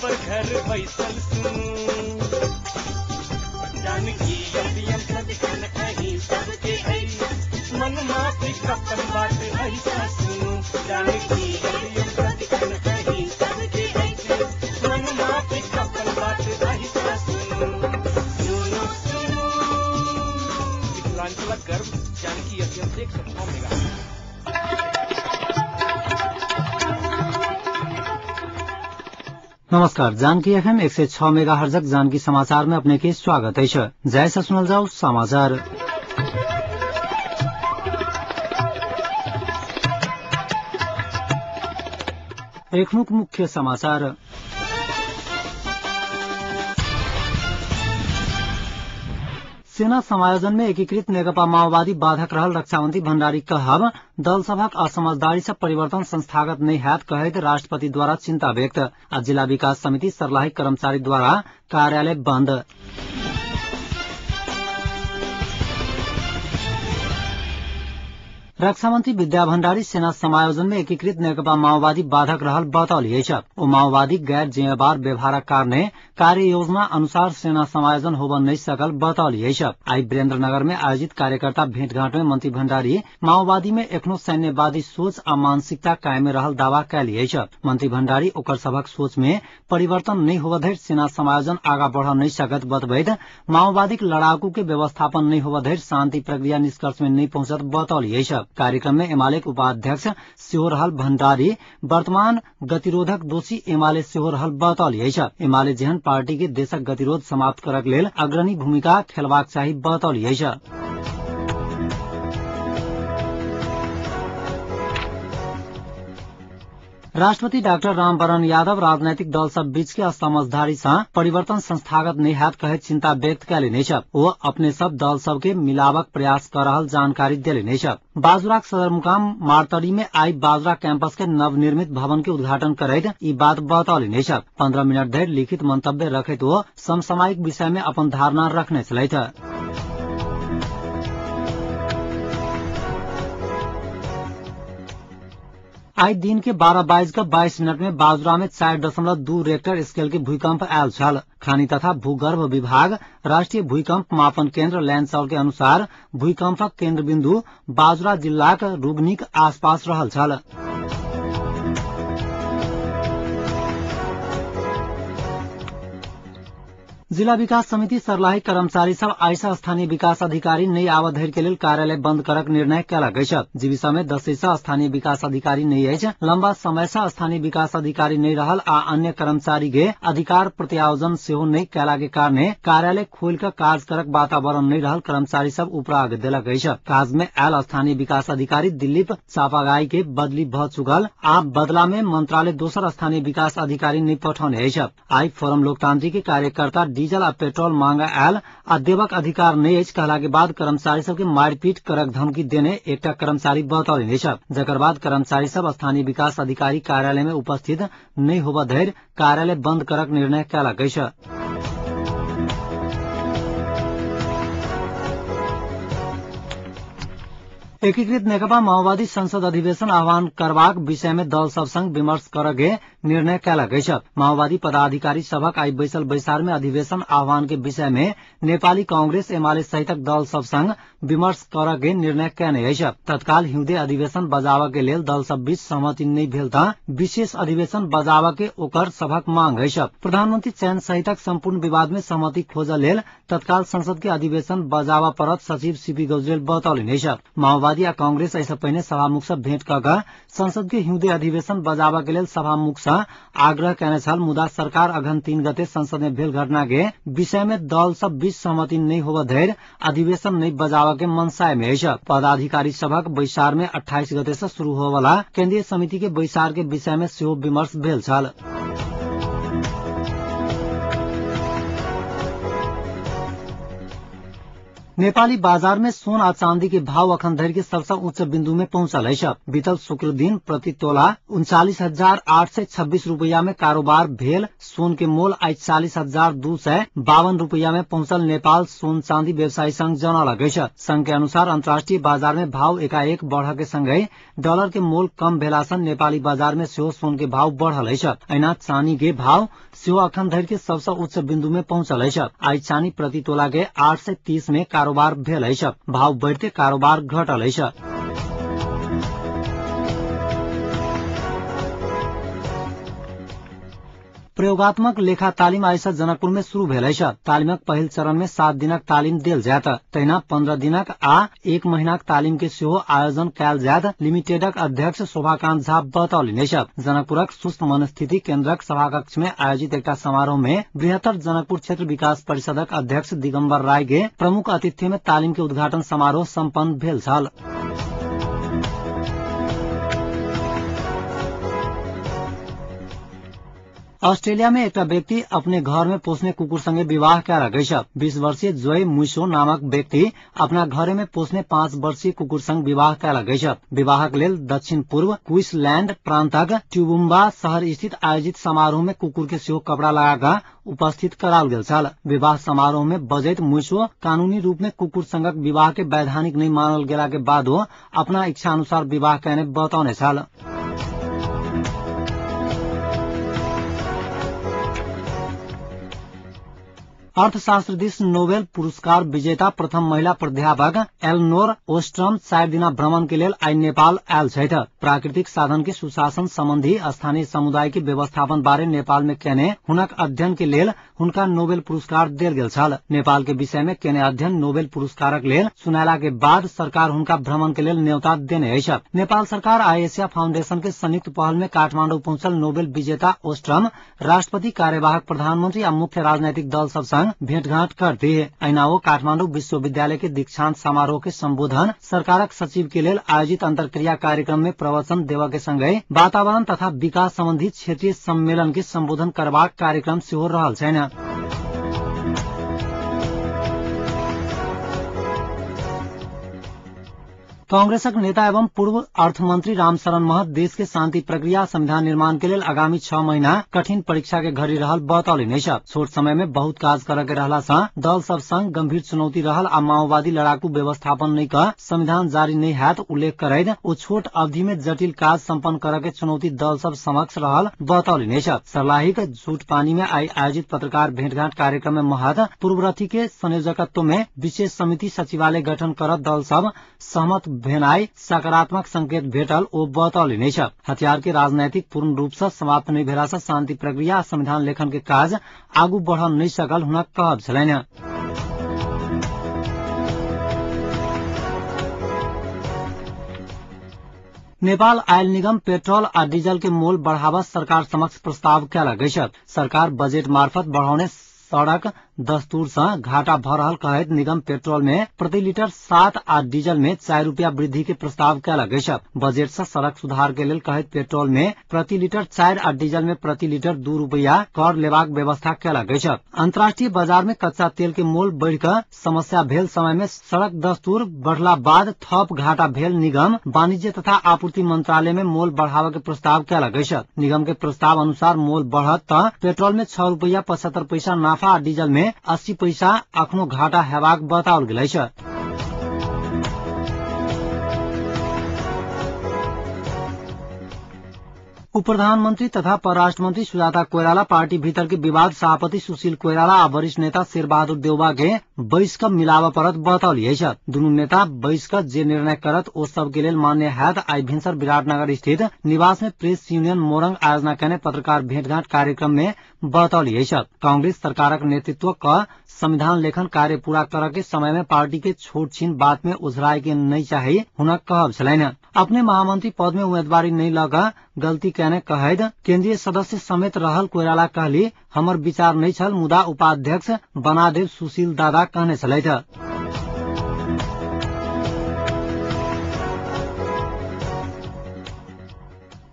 खबर घर बैसल सुनू। जानकी एफएम सदिखन अहीं सबके अछि, मन माफिक अपन बात अहिसँ सुनू। जानकी एफएम सदिखन अहीं सबके अछि, मन माफिक अपन बात अहिसँ सुनू। सुनू सुनू मिथिलांचलक गर्व जानकी एफएम 106 मेगा। नमस्कार, जानकी एफएम 106 मेगा हर्जक जानकी समाचार में अपने के स्वागत है। जय से सुनल जाओ समाचार। एखनुक मुख्य समाचार। सेना समायोजन में एकीकृत नेकपा माओवादी बाधक रहल रक्षामंत्री भण्डारी कहब दल सभक असमझदारी से परिवर्तन संस्थागत नहीं हैत कहैत राष्ट्रपति द्वारा चिंता व्यक्त। आ जिला विकास समिति सर्लाही कर्मचारी द्वारा कार्यालय बंद। रक्षामंत्री विद्या भण्डारी सेना समायोजन में एकीकृत नेकपा माओवादी बाधक रहल बतौली अछि। ओ माओवादी गैर जिम्मेवार व्यवहारक कारणे कार्य योजना अनुसार सेना समायोजन होब नहीं सकल बतौली अछि। आई वीरेन्द्रनगर में आयोजित कार्यकर्ता भेंटघाट में मंत्री भण्डारी माओवादी में एखनो सैन्यवादी सोच आ मानसिकता कायमे रहल दावा कैली अछि। मंत्री भण्डारी ओकर सभक सोच में परिवर्तन नहीं होब धरि सेना समायोजन आगा बढ़ नहीं सकत बतबैत माओवादीक लड़ाकू के व्यवस्थापन नहीं होब धरि शांति प्रक्रिया निष्कर्ष में नहीं पहुंचत बतौली अछि। कार्यक्रम में एमाले के उपाध्यक्ष सेहो रहल भण्डारी वर्तमान गतिरोधक दोषी एमाले सेहो रहल बतौली अछि। एमाले जेहन पार्टी के देशक गतिरोध समाप्त करक लेल अग्रणी भूमिका खेलबाक चाही बतौली अछि। राष्ट्रपति डाक्टर रामवरण यादव राजनैतिक दल सब बीच के असमझदारी से परिवर्तन संस्थागत नहीं हैत कहैत चिंता व्यक्त कैलनि अछि। ओ अपने सब दल सब के मिलावक प्रयास कर रहल जानकारी देलनि अछि। बाजुराक सदरमुकाम मारतड़ी में आई बाजुरा कैंपस के नवनिर्मित भवन के उद्घाटन करैत ई बात बतौलनि अछि। 15 मिनट धरि लिखित मंतव्य रखैत ओ समसामयिक विषय में अपन धारणा रखने छलथि। आई दिन के 12:22 में बाजुरा में 4.2 रेक्टर स्केल के भूकंप आयल छल। खानी तथा भूगर्भ विभाग राष्ट्रीय भूकंप मापन केंद्र लैंडसौल के अनुसार भूकंपक केंद्र बिंदु बाजुरा जिलाक रुगनीक आसपास रहल छल। जिला विकास समिति सर्लाही कर्मचारी सब आइसा स्थानीय विकास अधिकारी नहीं आव धरि के लेल कार्यालय बंद करक निर्णय कयलक अछि। जीविसा में 10 से स्थानीय विकास अधिकारी नहीं अछि। लंबा समय से स्थानीय विकास अधिकारी नहीं रहल आ अन्य कर्मचारी के अधिकार प्रत्यायोजन सेहो नहीं कयला के कारणे कार्यालय खोल कर काज करक वातावरण नहीं रहल कर्मचारी सब उपराग देलक अछि। काज में आयल स्थानीय विकास अधिकारी दिलीप चापागाई के बदली भ चुकल आ बदला में मंत्रालय दोसर स्थानीय विकास अधिकारी नहीं पठौने अछि। आई फोरम लोकतांत्रिक के कार्यकर्ता डीजल आ पेट्रोल मांग आयल आ देवक अधिकार नहीं अछि कहला के बाद कर्मचारी सबके मारपीट करक धमकी देने एकटा कर्मचारी बतौलनि अछि। जकर बाद कर्मचारी सब स्थानीय विकास अधिकारी कार्यालय में उपस्थित नहीं होब धरि कार्यालय बंद करक निर्णय कयलक अछि। एकीकृत नेकपा माओवादी संसद अधिवेशन आह्वान करबाक विषय में दल सब संग विमर्श करके निर्णय कयलक अछि। माओवादी पदाधिकारी सभक आई बैसल बैसार में अधिवेशन आह्वान के विषय में नेपाली कांग्रेस एमाले सहितक दल सब संग विमर्श करके निर्णय कयने अछि। तत्काल हिउँदे अधिवेशन बजाबऽ के लेल दल सब बीच सहमति नहीं भेल त विशेष अधिवेशन बजाबऽ के ओकर सभक मांग अछि। प्रधानमंत्री चयन सहितक संपूर्ण विवाद में सहमति खोजऽ लेल तत्काल संसद के अधिवेशन बजाबऽ पड़त सचिव सीपी गौजरेल बतौलनि अछि। माओवादी आ कांग्रेस एहिसँ पहिने सभामुख से भेंट कऽ कऽ संसद के हिउँदे अधिवेशन बजाबऽ के लेल सभामुख से आग्रह कयने छल। मुदा सरकार अघन 3 गते संसद में भेल घटना के विषय में दल सब बीच सहमति नहीं होब धरि अधिवेशन नहीं बजाबऽ के मनसाय में अछि। पदाधिकारी सभक बैसार में 28 गते से शुरू होवला केंद्रीय समिति के बैसार के विषय में सेहो विमर्श भेल छल। नेपाली बाजार में सोन आ चांदी के भाव अखन धरि के सबसे उच्च बिन्दु में पहुंचल अछि। बीतल शुक्र दिन प्रति तोला 39,826 रुपया में कारोबार भेल सोन के मोल आइ 40,252 रुपया में पहुंचल नेपाल सोन चांदी व्यवसायी संघ जनौलक अछि। संघ के अनुसार अंतर्राष्ट्रीय बाजार में भाव एकाएक बढ़ के संगहि डॉलर के मोल कम भेला सँ नेपाली बाजार में सेहो सोन के भाव बढ़ल अछि। एना चानी के भाव सेहो अखन धरि के सबसे उच्च बिन्दु में पहुंचल अछि। आइ चानी प्रति तोला के 830 में कारोबार भेल अछि। भाव बढ़ते कारोबार घटल अछि। प्रयोगात्मक लेखा तालिम आइ सँ जनकपुर में शुरू भेल अछि। तालिमक पहिल चरण में 7 दिनक तालिम देल जायत। तहिना 15 दिनक आ 1 महीनाक तालिम के सेहो आयोजन कयल जायत लिमिटेडक अध्यक्ष शोभाकांत झा बतौलनि अछि। जनकपुरक सुस्त मनस्थिति केन्द्रक सभाकक्ष में आयोजित एकटा समारोह में बृहत्तर जनकपुर क्षेत्र विकास परिषदक अध्यक्ष दिगम्बर राय के प्रमुख अतिथि में तालिम के उद्घाटन समारोह सम्पन्न भेल छल। ऑस्ट्रेलिया में एकटा व्यक्ति अपने घर में पोसने कुकुर संगे विवाह कयलक अछि। 20 वर्षीय जोय मुइसो नामक व्यक्ति अपना घरे में पोसने 5 वर्षीय कुकुर संग विवाह कयलक अछि। विवाहक लेल दक्षिण पूर्व क्वींसलैंड प्रांतक ट्यूबुम्बा शहर स्थित आयोजित समारोह में कुकुर के सेहो कपड़ा लगाकऽ उपस्थित कराओल गेल छल। विवाह समारोह में बजैत मुइसो कानूनी रूप में कुकुर संगक विवाह के वैधानिक नहि मानल गेला के बादो अपना इच्छा अनुसार विवाह कयने बतौने छल। अर्थशास्त्र दिस नोबेल पुरस्कार विजेता प्रथम महिला प्राध्यापक एलनोर ओस्ट्रम 4 दिना भ्रमण के लेल आइ नेपाल आयल छथि। प्राकृतिक साधन के सुशासन संबंधी स्थानीय समुदाय के व्यवस्थापन बारे नेपाल में केने हुनक अध्ययन के लेल हुनका नोबेल पुरस्कार देल गेल छल। नेपाल के विषय में केने अध्ययन नोबेल पुरस्कारक लेल सुनायला के बाद सरकार हुनका भ्रमण के लेल न्योता देने अछि। नेपाल सरकार आ एशिया फाउंडेशन के संयुक्त पहल में काठमाडौँ पहुंचल नोबेल विजेता ओस्ट्रम राष्ट्रपति, कार्यवाहक प्रधानमंत्री आ मुख्य राजनैतिक दल सब संग भेंटघाट करती। ऐना ओ काठमाडौँ विश्वविद्यालय के दीक्षांत समारोह के संबोधन सरकारक सचिव के लेल आयोजित अंतर्क्रिया कार्यक्रम में प्रवचन देव के संगहि वातावरण तथा विकास संबंधी क्षेत्रीय सम्मेलन के संबोधन करबाक कार्यक्रम सेहो रहल छैन। कांग्रेसक नेता एवं पूर्व अर्थमंत्री रामशरण महत देश के शांति प्रक्रिया संविधान निर्माण के लेल आगामी 6 महीना कठिन परीक्षा के घड़ी रहल बतौलनि अछि। छोट समय में बहुत काज करऽ के रहला सँ दल सब संग गंभीर चुनौती रहल आ माओवादी लड़ाकू व्यवस्थापन नहि कऽ संविधान जारी नहि हैत उल्लेख करैत ओ छोट अवधि में जटिल काज सम्पन्न करऽ के चुनौती दल सब समक्ष रहल बतौलनि अछि। सर्लाहीक झूठपानी में आइ आयोजित पत्रकार भेंटघाट कार्यक्रम में महत पूर्वरथी के संयोजकत्व में विशेष समिति सचिवालय गठन करऽ दल सब सहमत भेनाई सकारात्मक संकेत भेटल ओ बतौलनि अछि। हथियार के राजनैतिक पूर्ण रूप से समाप्त नहि भेला सँ शांति प्रक्रिया संविधान लेखन के काज आगू बढ़ नहि सकल हुनक कहब छलनि। नेपाल आयल निगम पेट्रोल आ डीजल के मोल बढ़ावा सरकार समक्ष प्रस्ताव कयलक अछि। सरकार बजेट मार्फत बढ़ौने सड़क दस्तूर सँ घाटा भ रहल कहैत निगम पेट्रोल में प्रति लीटर 7 आ डीजल में 4 रुपया वृद्धि के प्रस्ताव कयलक अछि। बजट सँ सड़क सुधार के लेल कहैत पेट्रोल में प्रति लीटर 4 आ डीजल में प्रति लीटर 2 रुपया कर लेबाक व्यवस्था कयलक अछि। अंतर्राष्ट्रीय बाजार में कच्चा तेल के मोल बढ़ि कऽ समस्या भेल समय में सड़क दस्तूर बढ़ला बाद थप घाटा भेल निगम वाणिज्य तथा आपूर्ति मंत्रालय में मोल बढ़ावा के प्रस्ताव कयलक अछि। निगम के प्रस्ताव अनुसार मोल बढ़त त पेट्रोल में 6 रुपया 75 पैसा नाफा आ डीजल में 80 पैसा अखनो घाटा हेबाक बताओल गेल अछि। उप प्रधानमंत्री तथा परराष्ट्र मंत्री सुजाता कोइराला पार्टी भीतर के विवाद सभापति सुशील कोइराला आ वरिष्ठ नेता शेरबहादुर देउवा के बैस कऽ मिलाबऽ पड़त बतौली अछि। दुनू नेता बैस कऽ जे निर्णय करत ओ सब के लेल मान्य हैत। आइ भिनसर विराटनगर स्थित निवास में प्रेस यूनियन मोरंग आयोजना केने पत्रकार भेंटघाट कार्यक्रम में बतौली अछि। कांग्रेस सरकारक नेतृत्व क संविधान लेखन कार्य पूरा करऽ के समय में पार्टी के छोट छीन बात में उझराय के नहीं चाही हुनक कहब छलनि। अपने महामंत्री पद में उम्मीदवारी नहीं लगा गलती कहने कहैत केंद्रीय सदस्य समेत रहल कोइराला कहली हमर विचार नहीं छल मुदा उपाध्यक्ष बना देव सुशील दादा कहने छलथि।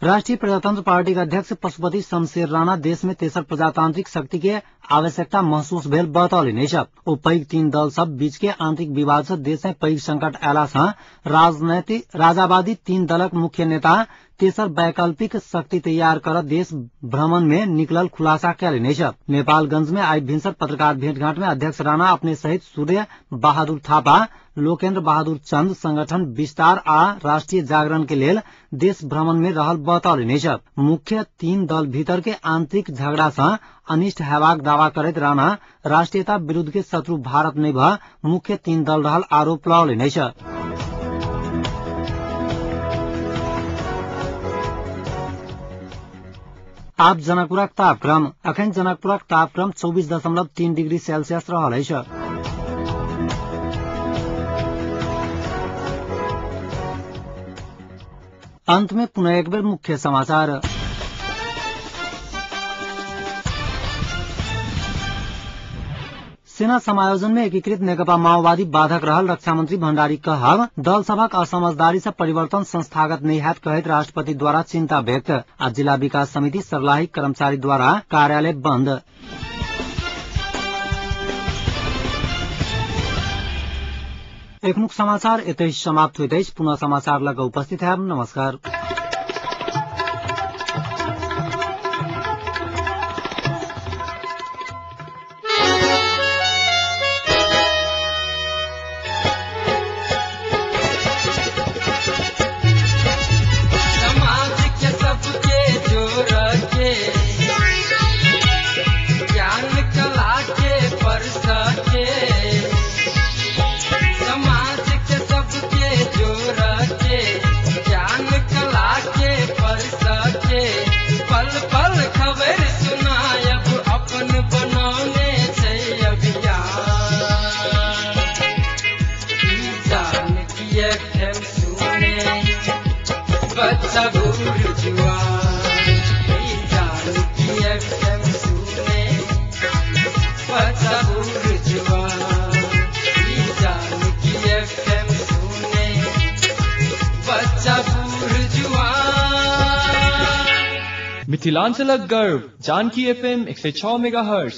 राष्ट्रीय प्रजातंत्र पार्टी के अध्यक्ष पशुपति शमशेर राणा देश में तेसर प्रजातांत्रिक शक्ति के आवश्यकता महसूस भेल बतौलनि अछि। ओ पैघ तीन दल सब बीच के आंतरिक विवाद से देश में पैघ संकट आयला सँ राजनैतिक राजावादी तीन दलक मुख्य नेता तेसर वैकल्पिक शक्ति तैयार कर देश भ्रमण में निकलल खुलासा कयलनि अछि। नेपालगंज में आई भिनसर पत्रकार भेंटघाट में अध्यक्ष राणा अपने सहित सूर्य बहादुर थापा, लोकेन्द्र बहादुर चंद संगठन विस्तार आ राष्ट्रीय जागरण के लेल देश भ्रमण में रहल बतौलनि अछि। मुख्य तीन दल भीतर के आंतरिक झगड़ा सँ अनिष्ट हेबाक दावा करैत राणा राष्ट्रीयता विरूद्ध के शत्रु भारत नहि भ मुख्य तीन दल रहल आरोप लगौलनि अछि। आप जनकपुरक तापक्रम। अखन जनकपुरक तापक्रम 24.3 डिग्री सेल्सियस रहल अछि। अंत में पुनः एक बेर मुख्य समाचार। सेना समायोजन में एकीकृत नेकपा माओवादी बाधक रहल रक्षा मंत्री भण्डारी कहब दल सभक असमझदारी से परिवर्तन संस्थागत नहीं हैत कहैत राष्ट्रपति द्वारा चिंता व्यक्त। आ जिला विकास समिति सर्लाही कर्मचारी द्वारा कार्यालय बंद। एखनुक समाचार एतै समाप्त होइत अछि। पुनः समाचार लग उपस्थित हैब। नमस्कार। मिथिलांचलक गर्व जानकी एफएम 106 मेगाहर्ट्ज।